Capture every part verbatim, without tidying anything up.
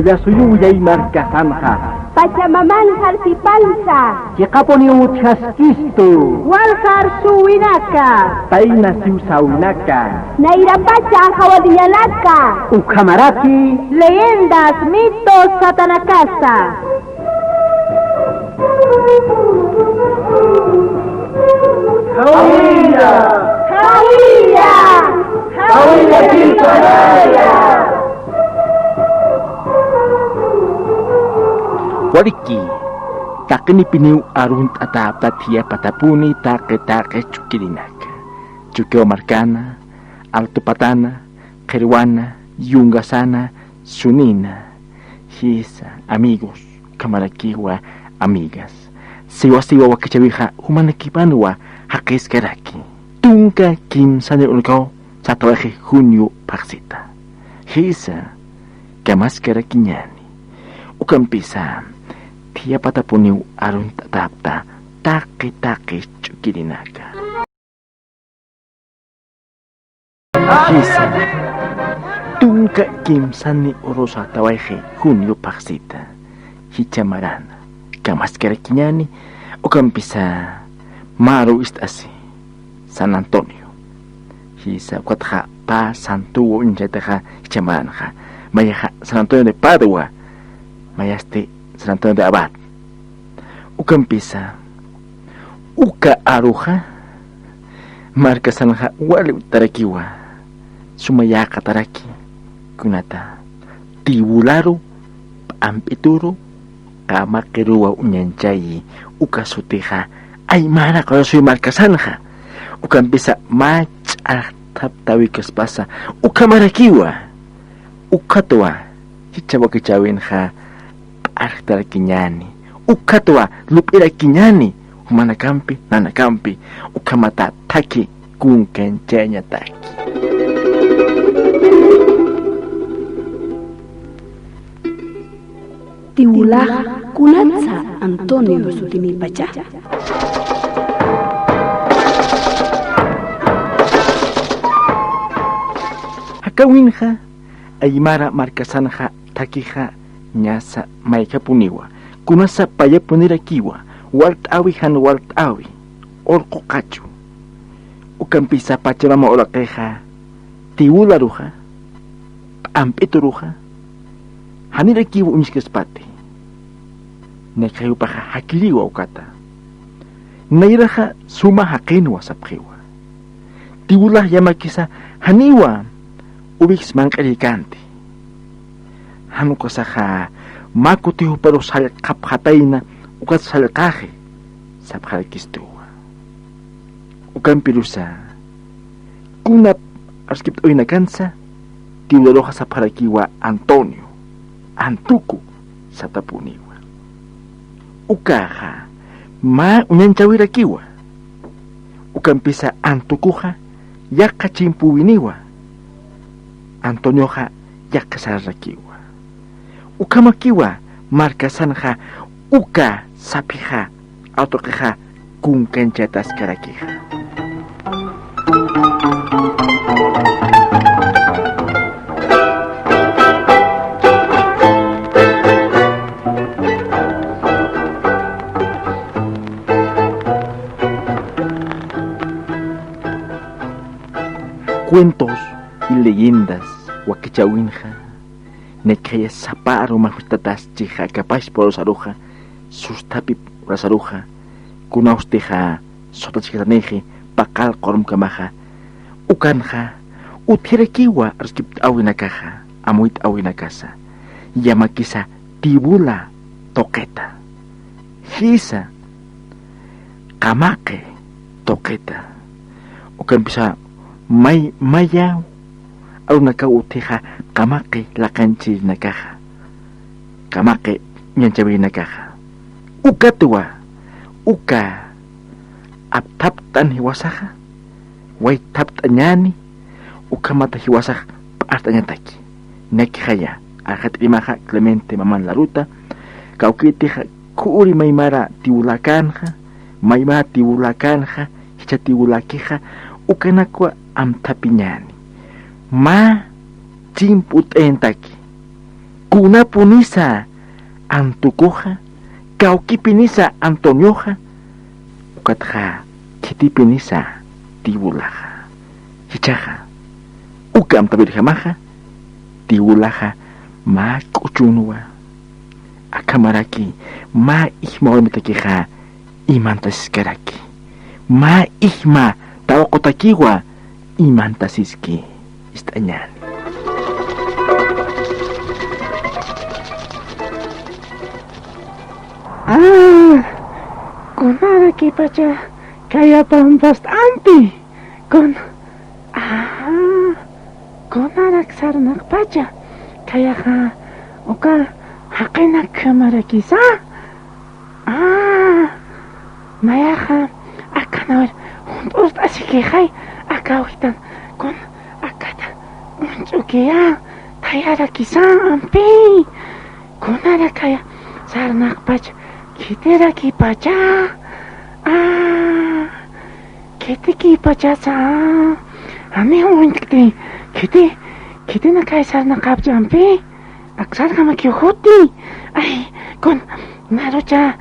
Llasuyu willay markasanxa. Pachamaman jarsipansa. Chiqapuniw utjaskistu. Waljar suwinaka. Payna siwsawinaka. Nayrapacha jawadiñanaka. Ukhamaraki. Leyendas, mitos satanakasa. Jawilla. Jawilla. Jawilla, jawilla. Waliki, taqinipiniw arunt'atäpta thiyapatapuni taqi taqi ch'ukirinaka. Chukiwa markana, Altupatana, Qhirwana, Yungasana, Sunina. Jisa, amigos, ukhamarakiwa amigas. Siwa siwa wakichäwixa jumanakipanwa jaqiskaraki. Tunka kimsani urukaw satawaxi junio phaxsita. Jisa, kamaskarakiñäni. Ukampisa, thiyapatapuniw arunt'atäpta taqi taqi ch'ukirinaka. Jisa, tunka kimsani urusa satawaxi junio phaxsita. Jichha marana, kamaskarakiñäni, ukampisa mä aru ist'asi, San Antonio. Jisa, ukatxa pä santuwa uñchatixa jichha maranxa. Mayaxa San Antonio de Padua, mayasti San Antonio de Abad. Ukampisa, uka aruxa, markasanxa wali uttarakiwa, suma yäqataraki, kunata, Tiwularu, P'amp'ituru, Qamaqiruwa uñanchayi, uka sutixa, aymara qurasuy markasanxa, ukampisa mä ch'axthaptäwikaspasa, ukhamarakiwa, ukhatwa, jichha wakichäwinxa, p'arxtarakiñäni, ukhatwa lup'irakiñäni, jumanakampi, nanakampi, ukhamata thakhi kunkanchayañataki. Tiwulax kunatsa Antonio sutinipacha. Jakäwinxa, aymara markasanxa, thakixa, ñasa mayjapuniwa, kunasa payapunirakiwa, walt'äwi jan walt'äwi, urqu qachu. Ukampisa Pachamama uraqixa, Tiwularuxa, P'amp'ituruxa, janirakiwa uñiskaspati. Naykhayupaxa jakiriwa ukata. Nayraxa suma jaqinwa sapxiwa. Tiwulax yamakisa janiwa uwiks manq'irïkänti. Jan ukasaxa mä kuti juparux sallqapxatayna ukat sallqaxi sapxarakistuwa. Ukampirusa kunap arskipt'awinakansa Tiwularuxa sapxarakiwa Antonio, Antuku satapuniwa. Ukaxa mä uñanchäwirakiwa. Ukampisa Antukuxa yaqha chimpuwiniwa. Antonioxa yaqha sararakiwa. Ukhamakiwa markasanxa uka saphixa, atuqixa kunkanchataskarakixa. Cuentos y leyendas wakichäwinxa, nakhaya sapa aru majmistataschix akapachpa urasaruxa, susthapi urasaruxa, kunawstixa sutachkatanixi paqallq urumkamaxa, ukanxa utjirakiwa arskipt'äwinakaxa, amuyt'äwinakasa, yamakisa Tiwula tuqita. Jisa, Qamaqi tuqita. Ukampisa may, maya arunakaw utjixa Qamaqi laqanchirinakaxa, Qamaqi ñanchawirinakaxa. Ukatwa, uka apthapt'an jiwasaxa, waythapt'añäni, ukhamata jiwasax p'art'añataki. Nakixaya, arxat'irimaxa Clemente Maman Laruta, kawkïtixa khuri maymara Tiwulakänxa, maymara Tiwulakänxa, jichha Tiwulakixa, ukanakwa amthapiñäni. Mä chimp'ut'entaki. Kunapunisa Antukuxa, kawkipinisa Antonioxa, ukatxa khitipinisa Tiwulaxa. Jichhaxa, uka amtawirjamaxa, Tiwulaxa mä k'uchunwa. Akhamaraki mä ijma warmitakixa imantasiskaraki. Mä ijma tawaqutakiwa imantasiski ist'añäni. Ah, kunarakipacha khaya pampast'ampi. Kun, ah, kunarak sarnaqpacha khayaxa uka jaqinak jamarakisa. Ah, nayaxa akanawir junt'urt'asikixay, aka awitan kun akata uñch'ukiya, thayarakisa ampi. Kunarakaya sarnaqpacha, khitirakipacha. Ah, khitikipachasa. Jani uñt'kti, khiti, khitinakay sarnaqapcha ampi. Aksarjamakiw juti. Ay, kun, narucha,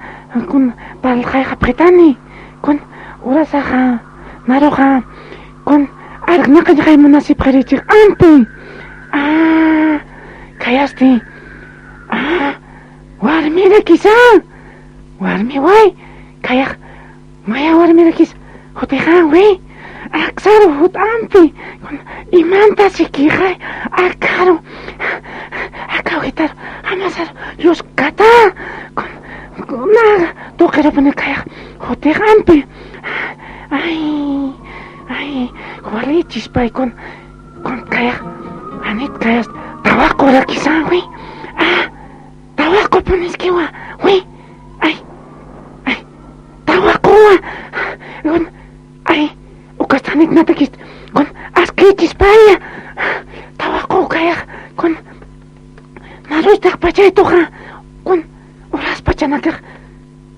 kun, parlxayxapxitani. Kun, urasaxa, naruxa, kun, arknaqañxay munasipxirichix ampi. Ah, khayasti. Ah, warmirakisa. Warmiway, khayax. Maya warmirakis jutixawi, aksaru jut'ampi, kun, imantasikixay, akaru, aka awitaru, jamasaru, yuskata, kun, kuna, tuqirupuni khayax jutixampi. Ay, ay, walichispay kun, kun khayax, janit khayas, tawaqurakisawi. Ah, tawaqupuniskiwa, wi, ay, ay, tawaquwa, kun, ay, ukastanit natakist, kun, askichispaya, tawaqu kayax, kun, naruchtaqpachaytuxa, kun, uraspachanakax,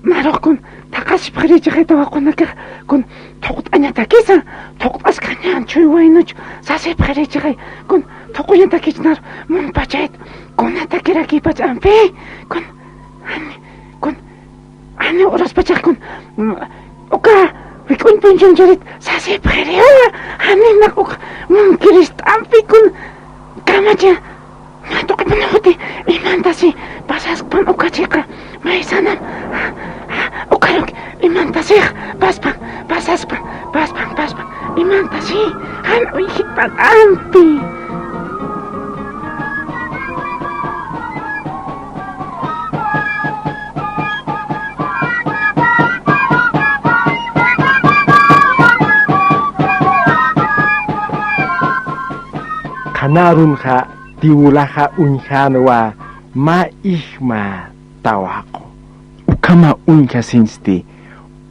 narux kun, thaqasipxirichixay tawaqunakax, kun, thuqt'añatakisa, thuqt'askañan chuy waynuch, sasipxirichixay, kun, thuquñatakich nar, munpachayt, kunatakirakipach ampi, kun, jani, kun, jani uraspachax kun, mm, uka, wik'uñ punchunchurit, sasipxiriwa, jani naq uka, munkirist'ampi kun, kamacha, mä tuqipun juti, imantasi, pasaskpan uka chiqa, maysanam, ukaruk, imantasix, paspan, pasaspan, paspan, paspan, imantasi, jan uñjitpan ampi. Qhanarunxa Tiwulaxa uñjänwa mä ijma tawaqu. Ukhama uñjasinsti,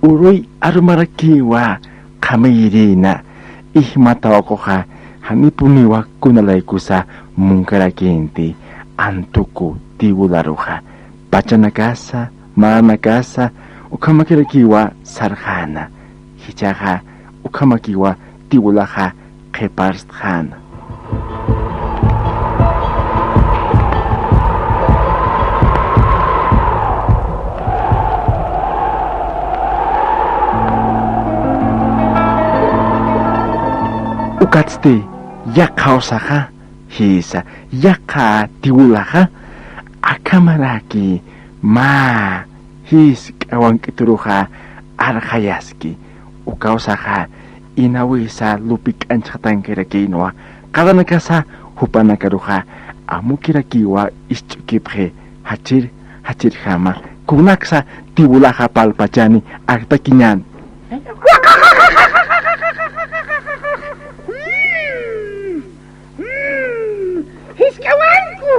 uruy arumarakiwa qhamiyirïna, ijma tawaquxa janipuniwa kunalaykusa munkarakïnti, Antuku Tiwularuxa, pachanakasa, maranakasa, ukhamakirakiwa sarxäna, jichhaxa ukhamakiwa Tiwulaxa qhiparstxäna. Ukatsti yaqha usaxa, jisa, yaqha Tiwulaxa, akhamaraki mä jisk'a wank'ituruxa arxayaski, uka usaxa inawisa lupi k'anchxatankirakïnwa, qalanakasa jupanakaruxa amukirakiwa isch'ukipxi jachir jachirjama, kunaksa Tiwulaxa parlpachani artakiñän. Jisk'awanku.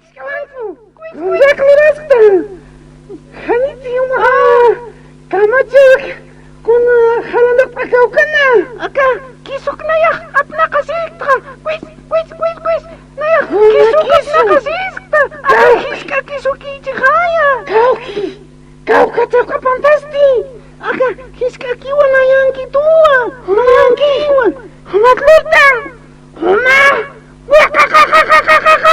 Jisk'awanku. Rak luraskta. Janiti umaxa. Kamachak. Kuna jalanaqt'akaw kana. Aka kisuk nayax apnaqasiskta. Kwis, kwis, kwis, kwis. Nayax kisuk apnaqasiskta. Aka jisk'a kisukichixaya. Kawki. Kawkhatsa ukapantasti. Aka jisk'akiwa nayankituwa. Nayankiwa. Jumat lurta. Juma. Wiqaqaqaqaqaqaqa.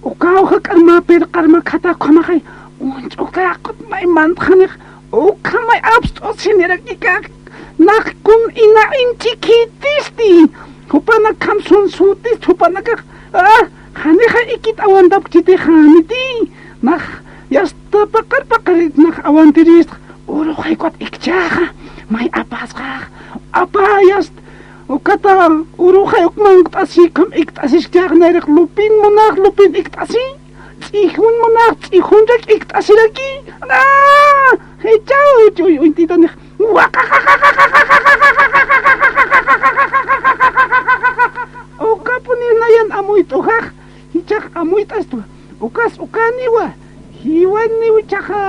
Ukaw jak'arma, pirqarma khata ukhamaxay, uñch'ukäkut may mantxanix, ukhamay apst'usinirakikäk, nax kun ina inch'ikitisti, jupanakjam sunsutisti, jupanakax, ah, janixa ikit awantapkchitixaniti, nax yasta paqar paqarit nax awantirista, uruxay ukat ikchäxa, may apasxax, apayast, ukata uruxay uk mankt'asi, ukham ikt'asiskchäx, nayrix lupin munax, lupin ikt'asi, ts'ijun munax, ts'ijunrak ikt'asiraki, ah, jichhaw, uy, uy, uñt'itanix, ukapuni nayan amuyt'uxax, jichhax amuyt'astwa, ukas ukaniwa, jiwaniw jichhaxa,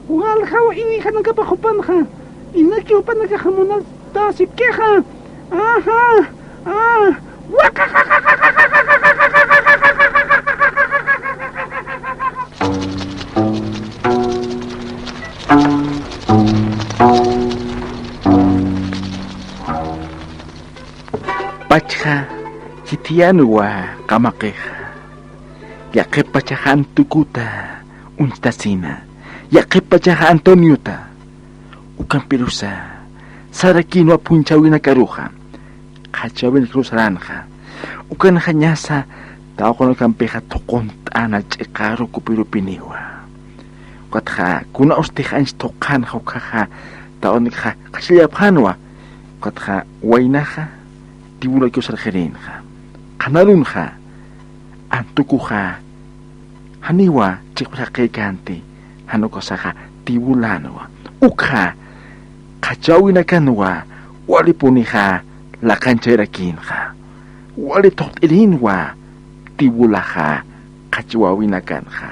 waljaw iwijanakapax jupanxa, inaki jupanakaxa munastasipkixa, ajá, ah, Pachxa khithiyanwa qamaqixa. Yaqhip pachaxa Antukuta uñtasina. Yaqhip pachaxa Antoniota. Ukampirusa sarakïnwa phunchhäwinakaruxa, qhachäwinakaruw saranxa. Ukanxa ñasa tawaqunakampix thuqunt'äna ch'iqa rukupirupiniwa. Ukatxa kunawstix anchhit thuqhanxa ukkhaxa, tawaqunakxa qhachallapxänwa. Ukatxa waynaxa tiwulakiw sarxirïnxa. Qhanarunxa Antukuxa janiwa chiqpachaqïkänti, jan ukasaxa tiwulanwa. Ukxa qhachäwinakanwa walipunixa laqanchayarakïnxa. Wali thuqt'irïnwa tiwulaxa qhachäwinakanxa.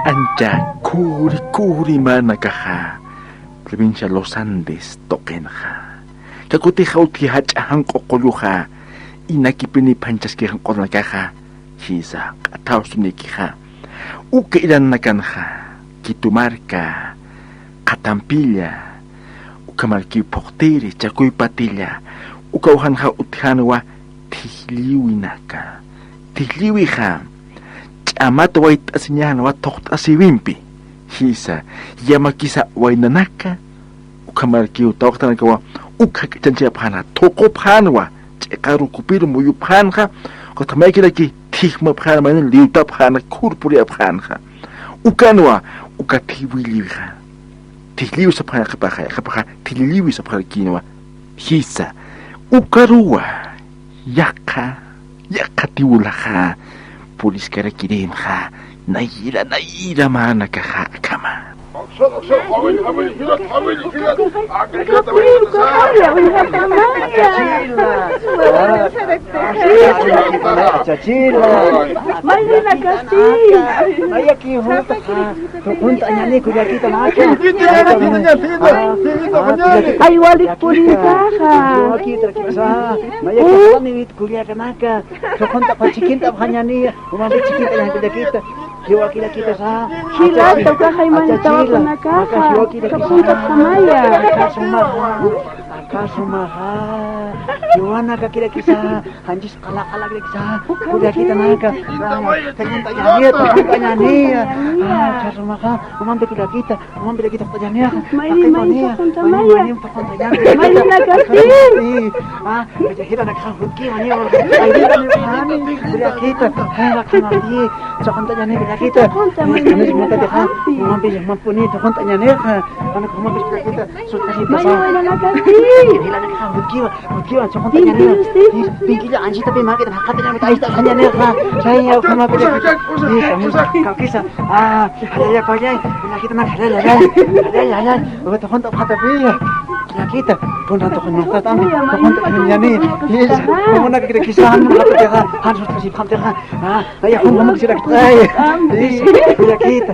Ancha khuri khuri marnakaxa provincia Los Andes tuqinxa. Kakutixa utji jach'a janq'u qulluxa, inakipini phanchaski janq'unakaxa, jisa q'athaw sunikixa. Uka iranakanxa, Quito marka, Qhatampilla, ukhamarkiw Phuqtiri, Chakuy Patilla, ukawjanxa utjänwa thijlliwinaka. Thijlliwixa ch'amat wayt'asiñänwa thuqt'asiwimpi, jisa, yamakisa waynanaka, ukhamarkiw tawaqtanakawa uk jak'achanchayapxänxa, thuqupxänwa, ch'iqa rukupir muyupxänxa, ukatxa maykiraki thijmapxänxa, maynin liwtapxänxa, khurpuriyapxänxa. Ukanwa uka thijlliwixa. Thijlliw sapxarakïpaxa, yaqhipaxa thijlliwi sapxarakïnwa. Jisa, ukaruwa yaqha, yaqha tiwulaxa puriskarakirïnxa, nayra, nayra marnakaxa akhama. Chachila. Mayninakasti. Mayaki, thuqunt'añäni kullakita naka. Ay, walik purisaxa. Mayaki, kullakanaka. Thuqunt'apxañäni, umampi chhikint'añäni kullakita. Jiwakirakitasä. Jilata, ukaxa mayni tawaqunakaxa. Thuqunt'apxamaya. Aka sumaxa. Aka sumaxa. Jiwanakakirakisa. Janchis qala qalakirakisa. Kullakitanaka. Thuqunt'añäni, thuqunt'añäni. Aka sumaxa. Umampi kullakita. Umampi kullakita thuqt'añäni. Mayni, mayni thuqunt'amaya. Mayninakasti. Jilata, kullakita. Jilata, kullakita. Thuquntañäni kullakita. Thuquntañäni. Umampi, umampuni thuquntañänixa. Jilata, kullakita. Sut'asipasa. Jilata, kullakita. Thuquntañäni. Pinkilla anchita pi makita jaqatañäni, aysta sañänixa. Saya, ukhamapira. Kakisa. Ah, jallalla, jallalla. Kullakita, jallalla, jallalla. Jallalla, jallalla. Uka thuqunt'apxatapi. Kullakita, kunsa thuqunt'apxatampi, thuqunt'añäni. Jisa, kullakita, jisa, jan sut'asipxamtixa. Ah, naya, jum, jum, jisa, ay. Jisa, kullakita.